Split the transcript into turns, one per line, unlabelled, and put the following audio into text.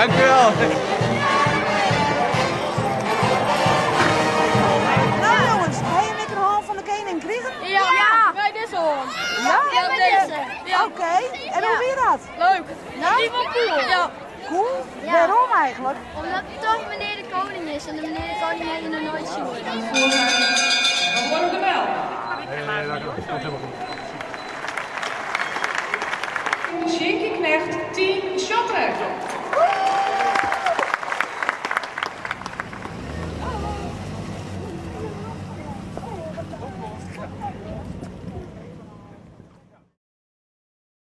Dankjewel.
No jongens, ha jim ek in hân fan de kening krigen?
Ja, by dizze hân.
Ja?
Ja, dizze. Ja.
Oké, en hoe wie dat?
Leuk.
Ja?
Die wel cool. Ja.
Cool? Wêrom eigentlik?
Omdat het toch meneer de koning is en de meneer de koning heb je nog nooit zien.
We horen de bel.
Nee, dat komt helemaal goed.
Sjinkie Knegt, team Shorttrack.